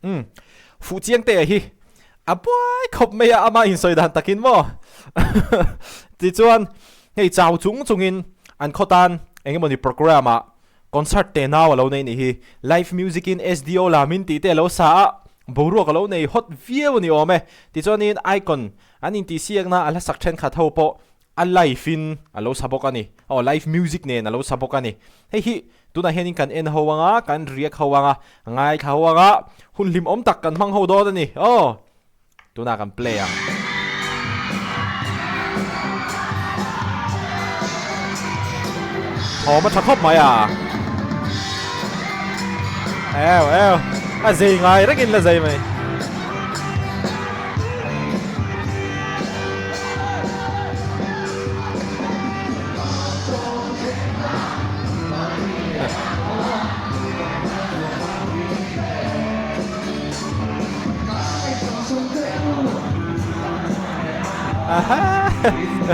Umm Fuhchiangtea hi a buai khawp mai a, ama insawi dan takin maw? Tichuan hei chau chung chungin an khaw tan eng emawni program ah concert te nau a lo nei nih hi. Live music in SDO lamin tih te a lo sa a, boruak a lo nei hot viau a ni awm e. Tichuanin icon an intihsiakna a hlasak thenkhat ho pawh A live in a lo sa bawk a ni. Aw live music nen a lo sa bawk a ni. Hei hi tunah hianin kan en ho anga, kan riak ho anga, ngaithla ho anga, hun hlimawm tak kan hmang ho dawn a ni. Aw tunah kan play ang. Thawm a tha khawp mai a. Ew ew a zei ngai rengin la zei mai.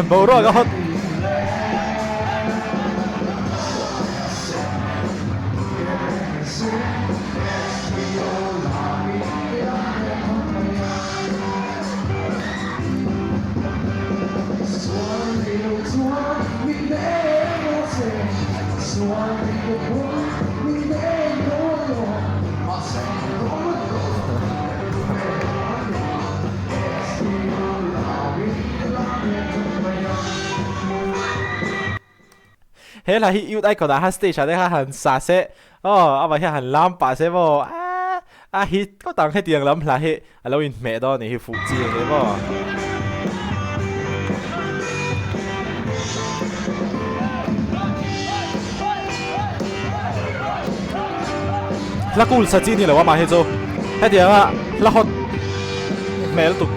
Boruak a hot. He hla hi youth icon ah khan stage ah te khan han sa se aw amah hian han lam pah se maw aaa a hit ngawt ang hetiang lam hla hi a lo inhmeh dawn anih hi fuh chi a ni maw. Hla cool sa chi ni lo amah hi chu hetianga hla hot hmel tuk.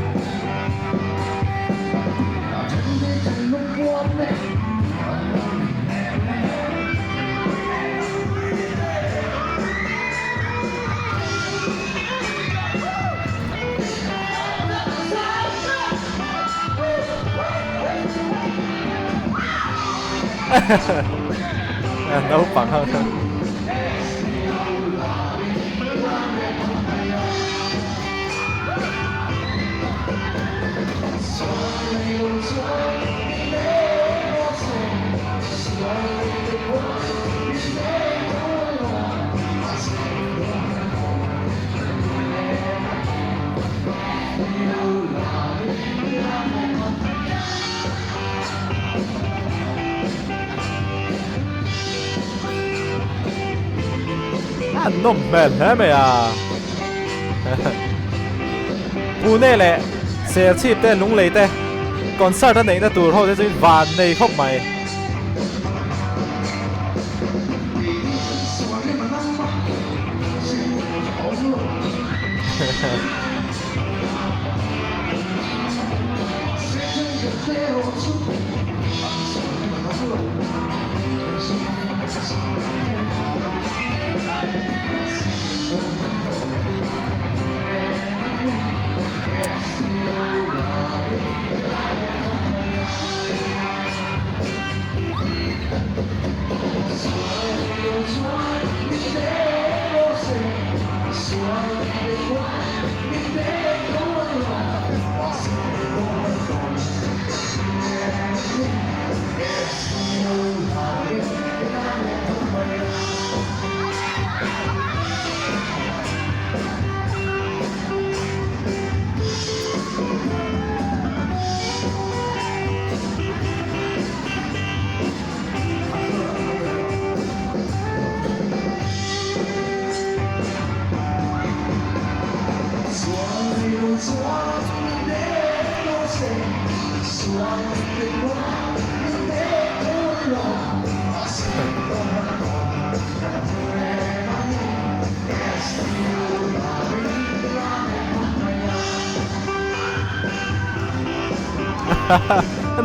Naupang ho chu. A nawm hmel hle mai a. Pune leh Serchhip te Lunglei te concert a neihna tur ho te chu in van nei khawp mai.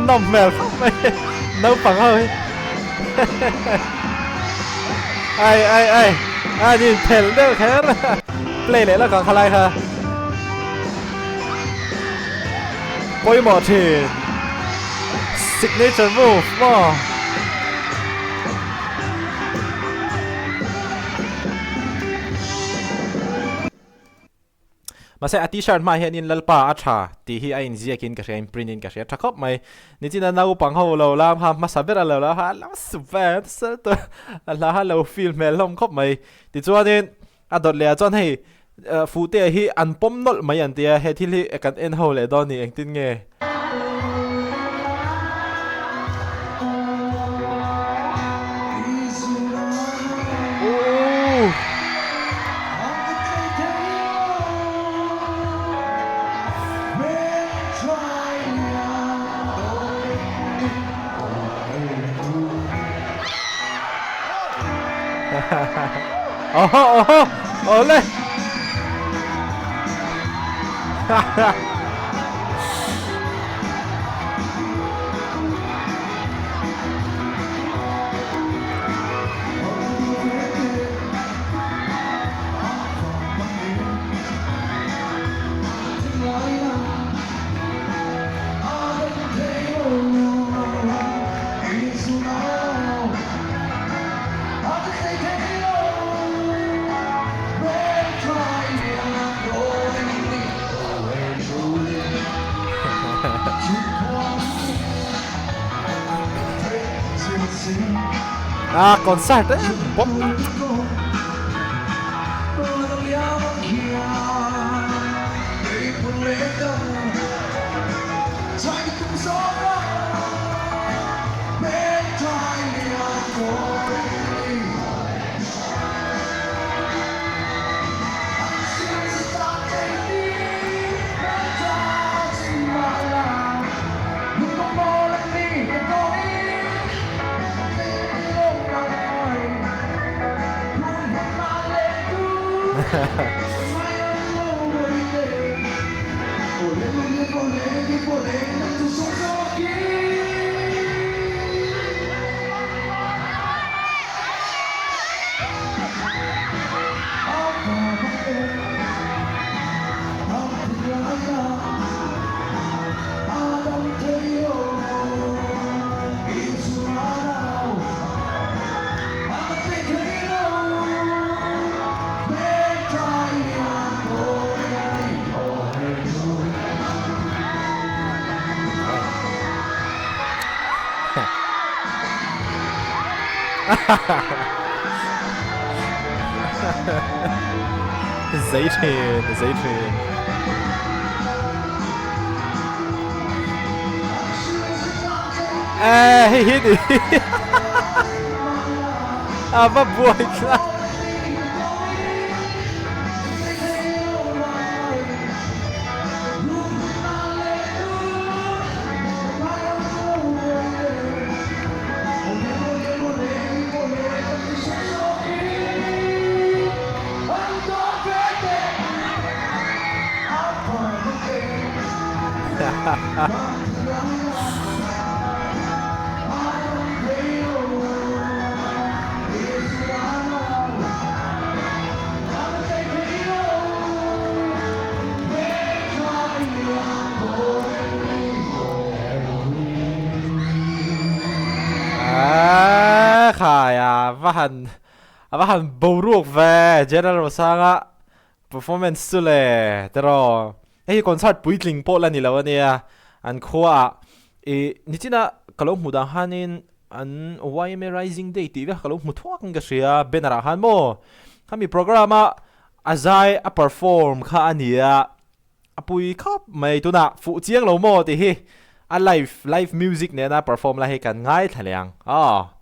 Nawm hmel khawp mai naupang ho hi ai ai ai a ni phel deuh kher play leh lawk ang khalai kha pawimawh thin signature move maw. Mahse a t-shirt hmaah hianin Lalpa a tha tih hi a inziakin ka hria, in print in ka hria tha khawp mai. Nichina naupang ho lo lam kha hmasa ber a lo lam kha a lo sup ve nasa lutuk a, a hla kha a lo feel hmel hlawm khawp mai. Tichuanin a dawt leh ah chuan hei Fuhtea hi an pawm nawlh mai an tia, he thil hi kan en ho leh dawn ni engtin nge? Oho oho awle Ah concert em bawk. Zei thin, zei thin. Ê, hei hi ni. A va buai tlat. Khai a va han a va han boruak ve General Rosanga performance chu le tiraw hei hi concert puitling pawh la ni lo ania an khuaah ih nichina ka lo hmuh dan khanin an YMA Rising Day tih vek ka lo hmu thuak in ka hria banner ah khan maw khami program a a zai a perform kha a ni a a pui khawp mai tunah fuh chiang lo maw tih hi a live live music nena perform lai hi kan ngaithla leh ang aw.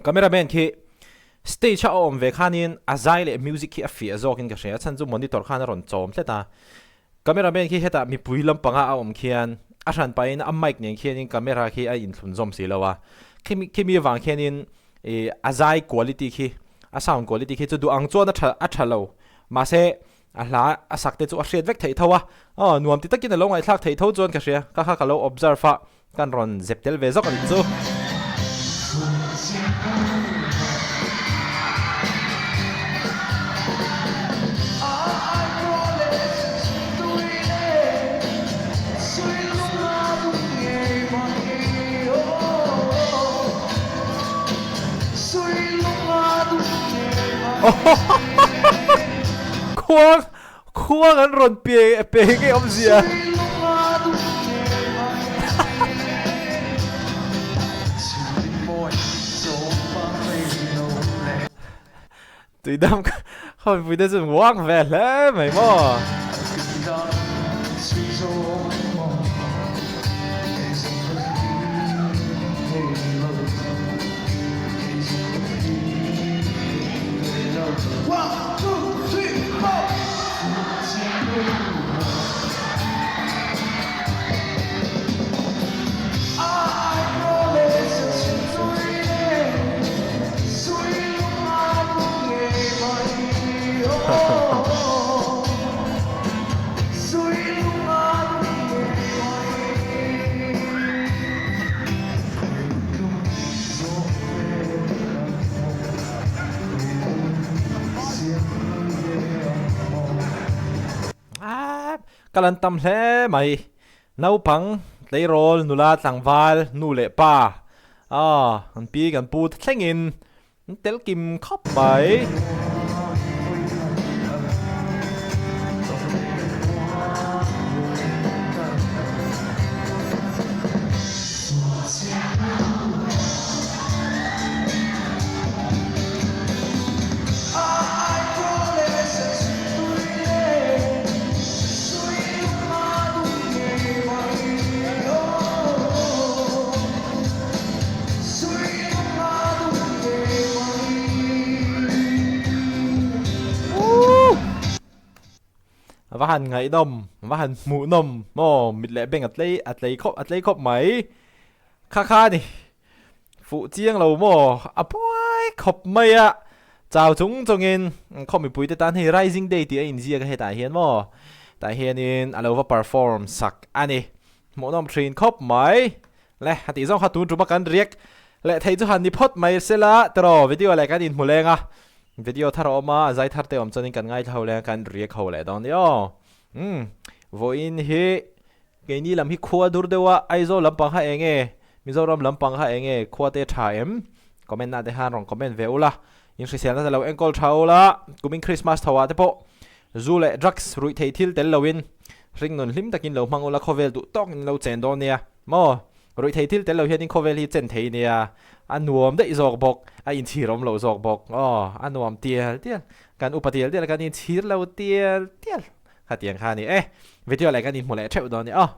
Cameraman khi stage a awm ve khanin a zai leh music khi a fiah zawkin ka hria a chhan chu monitor khan a rawn chawm tlat a. Cameraman khi hetah mipui lampanga a awm khian a hran pahin a mic nen khianin camera khi a inthlun zawm si lo a. Khimi khimi avang khianin ih a zai quality khi a sound quality khi chu duh ang chuan a tha a tha lo mahse a hla a sak te chu a hriat vek theih tho a aw nuam ti takin a lo ngaihthlak theih tho chuan ka hria ka kha ka lo observe a. Kan rawn zep tel ve zawk a nih chu. Khuang Khuang an rawn pe pe nge awmzia. Tuidam kha mipui te chu uang ve hle mai maw. Ka lan tam hle mai. Naupang, tleirawl, nula, tlangval, nu leh pa, an pi kan pu te thlengin an tel kim khawp mai. A va han ngaihnawm, a va han hmuhnawm maw, mit leh beng a tlei a tlei khawp a tlei khawp mai. Kha kha a ni. Fuh chiang lo maw? A buai khawp mai a. Chau chung chungin khaw mipui te tan hei Rising Day tih a inziak a hetah hian maw? Tah hianin a lo va perform sak a ni. Hmuhnawm thin khawp mai. Le, a tih zawng kha tun tuma kan react leh theih chu han ni phawt mai sela tiraw video leh kan inhmu leng a. Video thar a awm a, zai thar te awm chuanin kan ngaithla ho leng a, kan react ho leh dawn nia aw. Umm, vawiin hi Keini lam hi khua dur deuh a, Aizawl lampang kha eng nge, Mizoram lampang kha eng nge, khua te tha em? Comment ah te khan rawn comment ve ula, in hriselna te lo enkawl tha ula, kumin Christmas tho ah te pawh zu leh drugs ruih theih thil tel loin hringnun hlim takin lo hmang ula khawvel duh tawk in lo chen dawn nia maw? Ruih theih thil tel lo hianin khawvel hi chen thei nia, a nuam daih zawk bawk, a inchhir awm lo zawk bawk, aw a nuam tial tial, kan upa tial tial kan inchhir lo tial tial. Khatiang kha a ni e. Video leh kan inhmu leh theuh dawn nia aw.